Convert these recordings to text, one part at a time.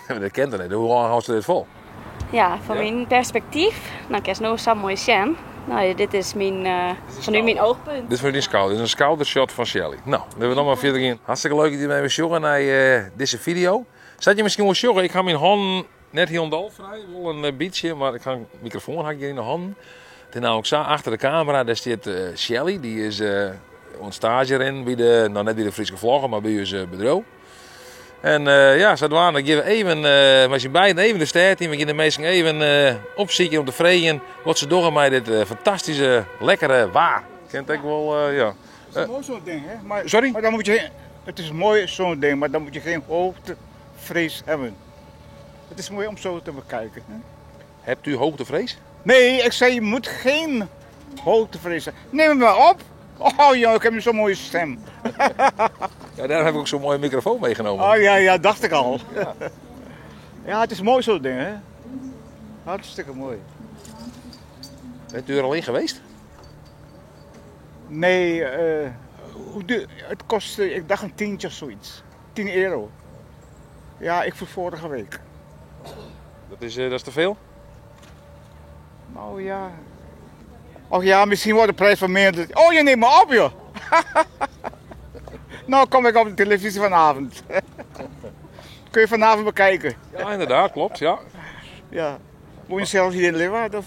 Dat kin toch net? Hoe lang hâldst dit fol? Ja, fan myn perspektyf, no kinst no sa moai sjen. No, dit is myn, fanút myn oogpunt. Dit is fanút dyn skouder. Dit is in skoudershot fan Shelley. No, litte we noch mar fierder gean. Hartstikke leuk dat jim even sjogge nei dizze video. Sa't je miskien wol sjogge, ik ha myn hannen net hielendal frij, wol in bytsje, mar ik ha in mikrofoan ha ik hjir yn de hannen. It is nammentlik sa, achter de kamera dêr stiet Shelley, dy is oan it staazje rinnen by de, no net by de Fryske Vlogger, mar by ús bedriuw. En ja, sadwaande gean we even mei syn beiden even de stêd yn. We gean de minsken even opsykjen om te freegjen wat se dogge mei dit fantastyske, lekkere waar. Kent ek wol, ja. Het is mooi zo'n ding, hè? Maar, Sorry? Maar dan moet je, het is mooi zo'n ding, maar dan moet je geen hoogtevrees hebben. Het is mooi om zo te bekijken. Hè? Hebt u hoogtevrees? Nee, ik zei je moet geen hoogtevrees hebben. Neem hem maar op. Oh joh, ik heb zo'n mooie stem. Ja, daarom heb ik ook zo'n mooie microfoon meegenomen. Oh ja, ja, dacht ik al. Ja, ja het is mooi zo'n ding, hè? Hartstikke mooi. Bent u er al in geweest? Nee, hoe duur, het kostte, ik dacht een tientje of zoiets. 10 euro. Ja, ik voor vorige week. Dat is te veel? Nou ja. Och ja, misschien wordt de prijs verminderd. Oh, je neemt me op, joh. Nou kom ik op de televisie vanavond. Kun je vanavond bekijken. Ja, inderdaad, klopt, ja. Ja. Woon je zelf hier in Leeuwarden? Of?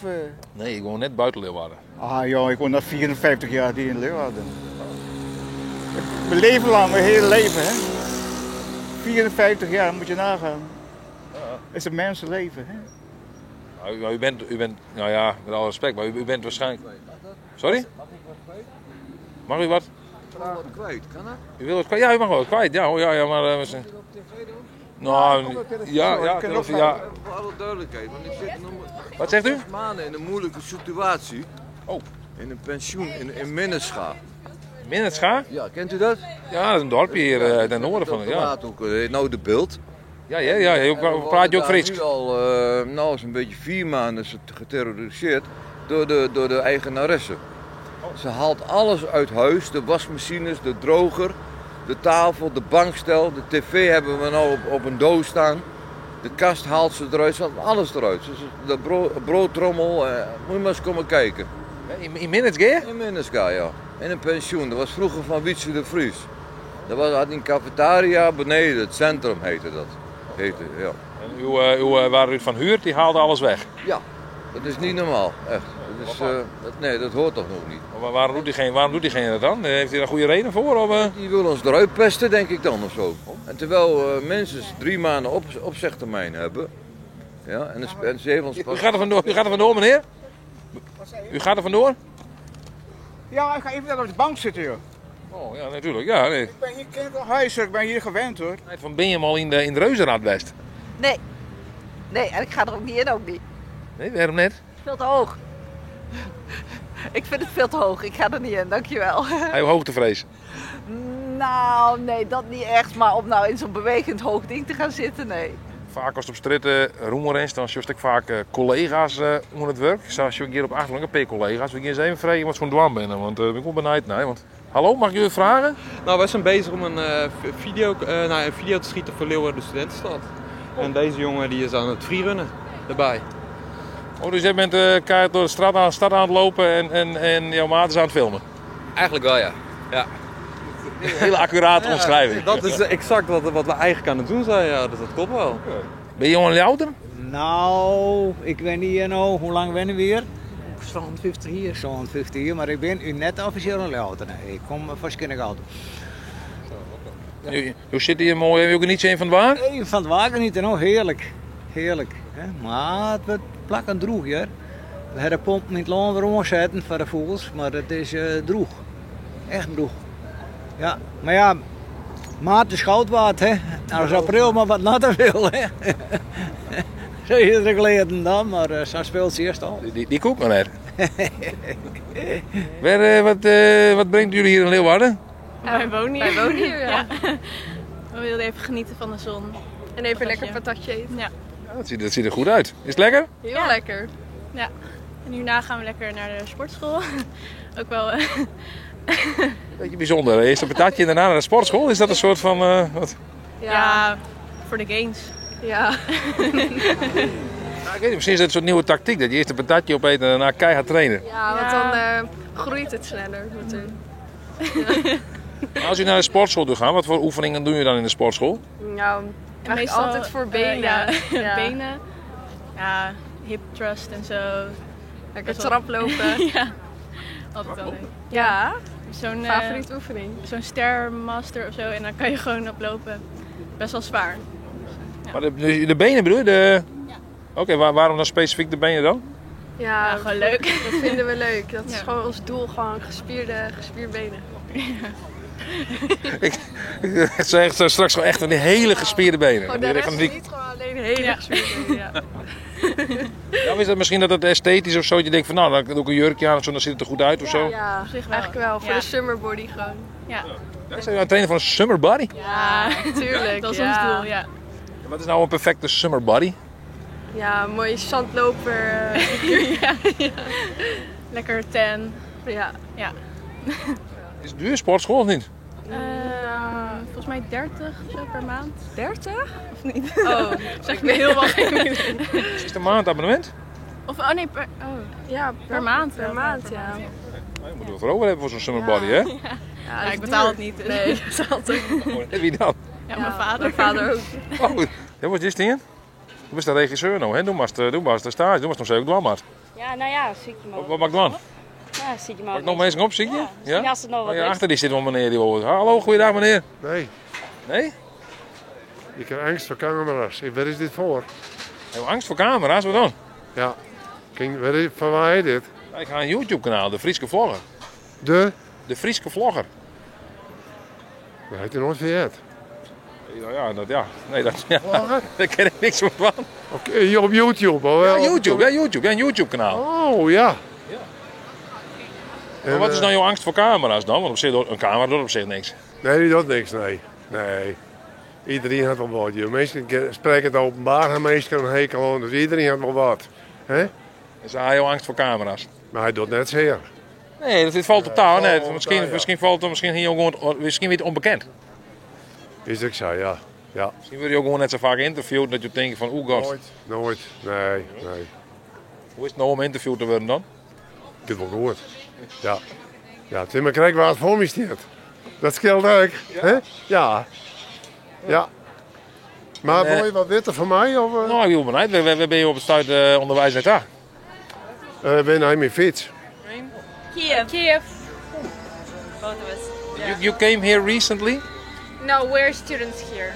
Nee, ik woon net buiten Leeuwarden. Ah joh, ik woon al 54 jaar hier in Leeuwarden. Mijn leven lang, mijn hele leven, hè. 54 jaar, moet je nagaan. Ja. Dat is een mensenleven, hè. Nou, u, u bent, u bent, nou ja, met alle respect, maar u bent waarschijnlijk... Sorry? Mag ik wat kwijt? Mag u wat? Ik wil wat kwijt, kan dat? U wil wat kwijt? Ja, u mag wel wat kwijt. Ja, oh, ja, ja, maar we zijn Moet je dat op tv doen? Nou, Ja, kom op televisie, ja, hoor. ja, Ik kan ook televisie, ja. Even voor alle duidelijkheid, want ik zit nog maar Wat zegt u? 6 maanden in een moeilijke situatie. Oh. In een pensioen in Minnertsga. Minnertsga? Ja, kent u dat? Ja, dat is een dorpje hier ten noorden van, Dat ja. praat ook, nou de Bilt. Ja, ja, ja, je En we praat je ook worden daar Fries? nu al nou, zo'n beetje 4 maanden is het geterroriseerd door de eigenaresse. Ze haalt alles uit huis, de wasmachines, de droger, de tafel, de bankstel, de tv hebben we nou op een doos staan. De kast haalt ze eruit, ze haalt alles eruit. Dus de broodtrommel, moet je maar eens komen kijken. In Minnertsga? In Minnertsga, ja. In een pensioen. Dat was vroeger van Wietse de Vries. Dat had een cafetaria beneden, het centrum heette dat. Heette, ja. En uw waar u van huurt, die haalde alles weg? Ja, dat is niet normaal, echt. Dat is dat, nee, dat hoort toch nog niet. Maar waarom doet diegene dat dan? Heeft hij daar een goede reden voor? Of? Die wil ons eruit pesten, denk ik dan, of zo. En terwijl mensen 3 maanden opzegtermijn hebben. Ja, en de en ze heeft ons U pas gaat er vandoor, u gaat er vandoor, meneer? Wat zei je? U gaat er vandoor? Ja, ik ga even daar op de bank zitten, joh. Oh, ja, natuurlijk. Ja, nee. Ik ben hier kind al huis, ik ben hier gewend, hoor. Van ben je hem al in de reuzenrad best? Nee. Nee, en ik ga er ook niet in, ook niet. Nee, waarom net? Veel te hoog. Ik vind het veel te hoog. Ik ga er niet in, dankjewel. Hij heeft hoogtevrees. Nou, nee, dat niet echt. Maar om nou in zo'n bewegend hoog ding te gaan zitten, nee. Vaak als het op stritten roemer is, dan zie ik vaak collega's onder het werk. Zoals je hier op achtergrond een paar collega's. We gaan eens even vragen wat zo'n dwam binnen, want ik ben benieuwd naar. Want... Hallo, mag ik u vragen? Nou, wij zijn bezig om een video te schieten voor Leeuwarden de Studentenstad. En deze jongen die is aan het freerunnen daarbij. Oh, dus jij bent keihard door de stad aan het lopen en jouw maat is aan het filmen? Eigenlijk wel, ja. Ja. Hele accurate Ja, omschrijving. dat is exact wat we eigenlijk aan het doen zijn, ja, dus dat klopt wel. Ja. Ben je jongen Ljouwter? Nou, ik ben hier nou, hoe lang ben ik weer? Zo'n 50 jaar. Zo'n 50 jaar, maar ik ben u net officieel een Ljouwter. Nee, ik kom van Skinnegoud. Hoe zit hier mooi? Heb je ook niet een van het waar? Nee, van het water niet, nou, heerlijk. Heerlijk. Hè? Maar het wordt plakkend droeg, hoor. We hebben de pomp in het land weer omzetten voor de vogels, maar het is droeg. Echt droeg. Ja, maar ja, maart is goud waard, hè. Nou is april maar wat natter wil, hè. Zo je er geleden dan, maar zo speelt ze eerst al. Die koek nog net. Wat brengt jullie hier in Leeuwarden? Ja, wij wonen hier. Wij wonen hier, ja. Ja. We wilden even genieten van de zon. En even lekker Patatje. patatje eten. Ja. Ja, dat ziet er goed uit. Is het lekker? Heel Ja. lekker. Ja. En hierna gaan we lekker naar de sportschool. Ook wel, Beetje bijzonder. Eerst een patatje en daarna naar de sportschool. Is dat een soort van wat? Ja. Ja, voor de gains. Ja. Nou, ik weet niet, misschien is dat een soort nieuwe tactiek. Dat je eerst een patatje opeet en daarna keihard trainen. Ja, want dan groeit het sneller natuurlijk. Maar als u naar de sportschool toe gaat, wat voor oefeningen doen jullie dan in de sportschool? Nou, eigenlijk Meestal, altijd voor benen. ja, Ja. benen. Ja, hip thrust en zo. Lekker Best wel- traplopen. ja, altijd wel leuk. Ja, Zo'n favoriete oefening. Zo'n stairmaster of zo en dan kan je gewoon oplopen. Best wel zwaar. Maar de benen bedoel je? De... Oké, waarom dan specifiek de benen dan? Ja, Ja, gewoon leuk. Dat vinden we leuk. Dat is Ja. gewoon ons doel, gewoon gespierde benen. Het zijn echt, straks gewoon echt van die hele gespierde benen. Gewoon de Die- rest die- niet, gewoon alleen hele gespierde benen. Ja. Ja, of is dat misschien dat het esthetisch of zo? Dat je denkt van nou, dan doe ik een jurkje aan of zo, dan ziet het er goed uit of zo. Ja, Op zich wel. eigenlijk wel. Voor Ja. de summer body gewoon. Ja, Ja, zijn jullie aan het trainen van een summer body? ja. Tuurlijk, dat is ja. ons doel, ja. En Wat is nou een perfecte summer body? Ja, een mooie zandloper. Lekker tan. ja. Ja. Is het duur sportschool of niet? Volgens mij 30 of zo per maand. 30? Of niet? Oh, Zeg ik heel wat. Is het een maandabonnement? Of oh nee, per, oh, Ja, per maand. Per wel. maand, ja. Nou, je moet er wat voor over hebben voor zo'n summer body, hè? Ja, Ja, is ik betaal duur. het niet. Dus. Nee, dat is altijd. Wie dan? Ja, mijn vader. Mijn vader ook. Oh, dat was dit in. Du bist de regisseur nou, hè? Doe maar, doe maar de stage, doe maar nog zeker maar. Ja, nou ja, zie ik je maar. Wat maakt dan? Ja, zie ik je maar. Mag ik nog mensen op, zie je? Ja, misschien als het nog wat Oh, ja, lukt. achter die zit wel meneer die hoort. Hallo, goeiedag meneer. Nee, Nee? ik heb angst voor camera's. Waar is dit voor? Heb je angst voor camera's, wat dan? Ja. Kijk, waar is, van waar is dit? Ik ga een YouTube kanaal, de Frieske Vlogger. De? De Frieske Vlogger. Dat heeft hij nooit verheerd. Ja, ja, dat, ja. Nee, dat, ja. Vlogger? daar ken ik niks van. Oké, op YouTube, of wel? Ja, YouTube, ja, YouTube, ja, een YouTube kanaal. Oh, ja. En, Maar wat is eh, nou jouw angst voor camera's dan? Want op zich, een camera doet op zich niks. Nee, die doet niks, nee. Nee. Iedereen had wel wat. Je mensen spreken het openbaar, en mensen een hekel aan, dus iedereen had wel wat. Hè? Is hij jouw angst voor camera's? Maar hij doet net zeer. Nee, dat, dit valt totaal. valt Nee, totaal, misschien, ja. misschien valt het misschien hier ook gewoon, misschien weer onbekend. Is ik zei, ja. Ja. Misschien word je ook gewoon net zo vaak geïnterviewd dat je denkt van, oeh god. Nooit. Nooit. Nee, nee. Hoe is het nou om geïnterviewd te worden dan? Ik heb wel gehoord. Ja. Ja, het is maar kijk waar het voor me staat. Dat scheelt ook. Hè? Ja. Ja. Maar En, wil je wat witter van mij? Of, Nou, ik wil benieuwd. Waar ben je op het stuit onderwijs net daar? Ben hij mijn fiets? Kiev. Kiev. Both of us. You came here recently? No, we're students here.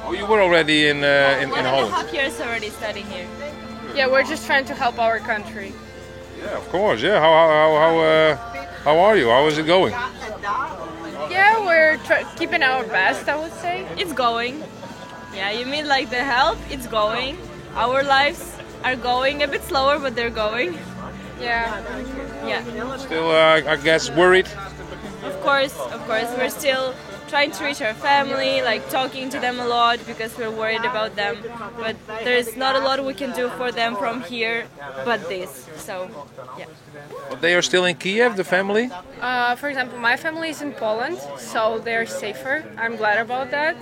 Oh, you were already in One and a Holland. half years already studying here. Yeah, we're just trying to help our country. Yeah, of course. Yeah. How are you? How is it going? Yeah, we're keeping our best, I would say. It's going. Yeah, you mean like the help? It's going. Our lives are going a bit slower, but they're going. Yeah. Yeah. Still, I guess, worried. Of course, of course. We're still trying to reach our family, like talking to them a lot because we're worried about them. But there's not a lot we can do for them from here but this. So, yeah. But they are still in Kiev, the family? For example, my family is in Poland, so they're safer. I'm glad about that.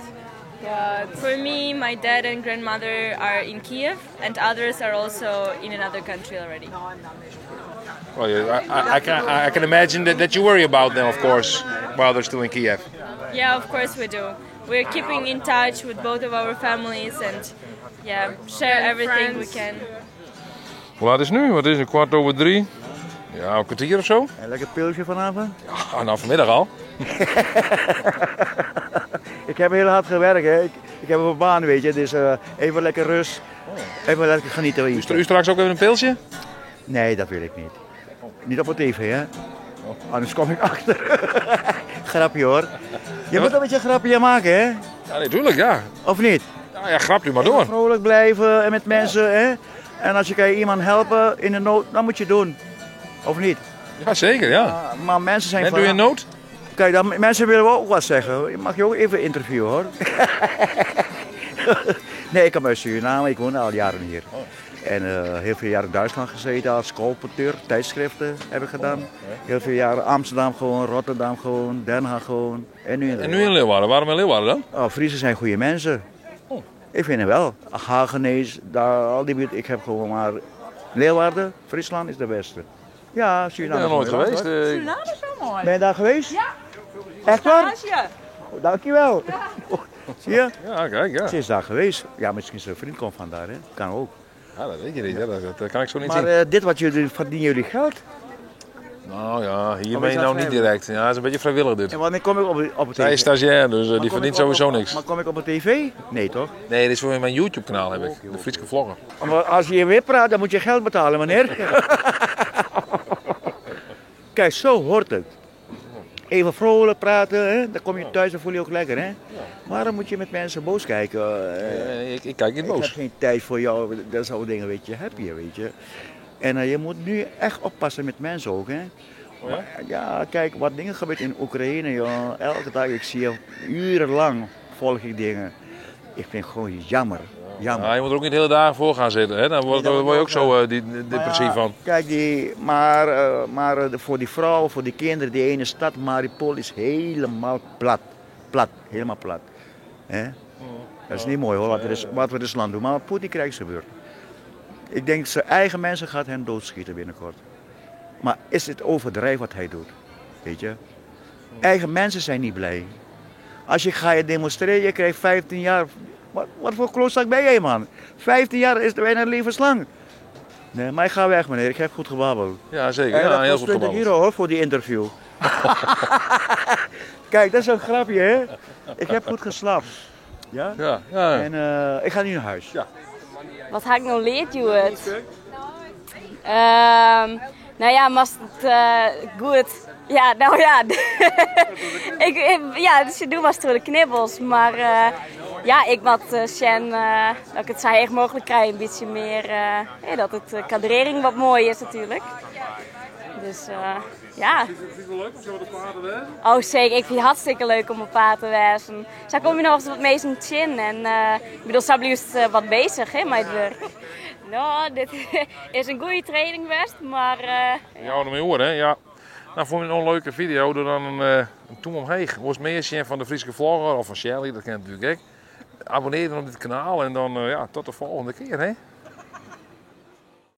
But for me, my dad and grandmother are in Kiev, and others are also in another country already. Well, yeah, I can imagine that you worry about them, of course, while they're still in Kiev. Yeah, of course we do. We're keeping in touch with both of our families and yeah, share And everything we friends. can. Hoe laat is het nu? Wat is het? 3:15? Ja, een kwartier of zo. En lekker pilsje vanavond? Ja, nou vanmiddag al. Ik heb heel hard gewerkt, hè. Ik heb een baan, weet je. Dus even lekker rust. Even lekker genieten. U straks ook even een pilsje? Nee, dat wil ik niet. Niet op de tv, hè. Anders kom ik achter. Grapje, hoor. Je moet een beetje een grapje maken, hè? Ja, natuurlijk, ja. Of niet? Ja, ja, grap u maar door. Even vrolijk blijven en met mensen, hè. En als je kan iemand helpen in de nood, dan moet je doen. Of niet? Ja, zeker, ja. Maar mensen zijn Bent u in nood? Kijk, dan, mensen willen ook wat zeggen. Je mag je ook even interviewen, hoor. Nee, ik kom uit Suriname. Ik woon al jaren hier. En heel veel jaren in Duitsland gezeten als colporteur. Tijdschriften heb ik gedaan. Heel veel jaren Amsterdam gewoon, Rotterdam gewoon, Den Haag gewoon. En nu in En nu in Leeuwarden. Waarom in Leeuwarden dan? Oh, Friesen zijn goede mensen. Ik vind het wel. Hagenees, daar, al die buurt. Ik heb gewoon maar... Leeuwarden, Friesland is de beste. Ja, Suriname Ik ben er is nooit mooi land, geweest. hoor. Suriname is wel mooi. Ben je daar geweest? Ja. Echt waar? Stage. Oh, dankjewel. Zie je? Ja, kijk, ja. Ze is daar geweest. Ja, misschien zijn vriend komt van daar, hè. Kan ook. Ja, dat weet je niet. Hè. Dat kan ik zo niet Maar zien. dit wat jullie verdienen jullie geld? Nou ja, Of hiermee is dat nou niet vrijwillig? direct. Ja, het is een beetje vrijwillig dit. En wanneer kom ik op het Zij is stagiair, dus Maar die kom verdient ik op- sowieso niks. Maar kom ik op de tv? Nee, toch? Nee, dit is voor mijn YouTube kanaal heb ik. De Frieske Vlogger. Maar als je weer praat, dan moet je geld betalen, meneer. Kijk, zo hoort het. Even vrolijk praten, hè? dan kom je thuis en voel je ook lekker. Hè? Waarom moet je met mensen boos kijken? Ik, kijk niet boos. Ik heb geen tijd voor jou, dat soort dingen, weet je. Heb je, weet je. En je moet nu echt oppassen met mensen ook, hè. Oh Maar, ja, kijk, wat dingen gebeurt in Oekraïne, joh. Elke dag, ik zie je urenlang volg ik dingen. Ik vind het gewoon jammer. Jammer. Ja, je moet er ook niet de hele dagen voor gaan zitten. Hè? Dan word, Nee, dat word je ook moet ook, zo die, depressief Maar ja, van. Kijk, die, maar, maar voor die vrouwen, voor die kinderen, die ene stad, Mariupol, is helemaal plat. Plat, helemaal plat. Hè? Dat is niet mooi hoor, wat we Rusland doen. Maar Poetin krijgt zijn beurt. Ik denk zijn eigen mensen gaat hem doodschieten binnenkort. Maar is het overdrijf wat hij doet? Weet je? Eigen mensen zijn niet blij. Als je gaat demonstreren, je krijgt 15 jaar. Wat voor klootzak ben jij man? 15 jaar is bijna levenslang. Nee, maar ik ga weg meneer, ik heb goed gebabbeld. Ja, zeker. En Ja, dat heel kost goed 20 gebabbeld. euro hoor, voor die interview. Kijk, dat is een grapje hè. Ik heb goed geslapen. Ja? Ja, ja. En ik ga nu naar huis. Ja. Wat ga ik nou leerd, Joet? Nou ja, maar het goed. Ja, nou ja. Ja, dus je doet maar door de knibbels. Maar ja, ik wat Sjen, dat ik het zo erg mogelijk krijg. Een beetje meer, ja, dat het kadrering wat mooi is natuurlijk. Dus ja. Vind je het wel leuk om zo op de paard te wezen? Oh zeker, ik vind het hartstikke leuk om op paard te wezen. Zo kom je nog eens wat mee in chin en ik bedoel, zo blijft wat bezig hè, met het werk. Nou, dit is een goede training best, maar... Ja, nog meer horen, hè? Ja. Nou, vond je het nog een leuke video, doe dan een toem omheen. Hoor meer zien van de Frieske Vlogger of van Shelley, dat kent natuurlijk ook. Abonneer dan op dit kanaal en dan tot de volgende keer, hè?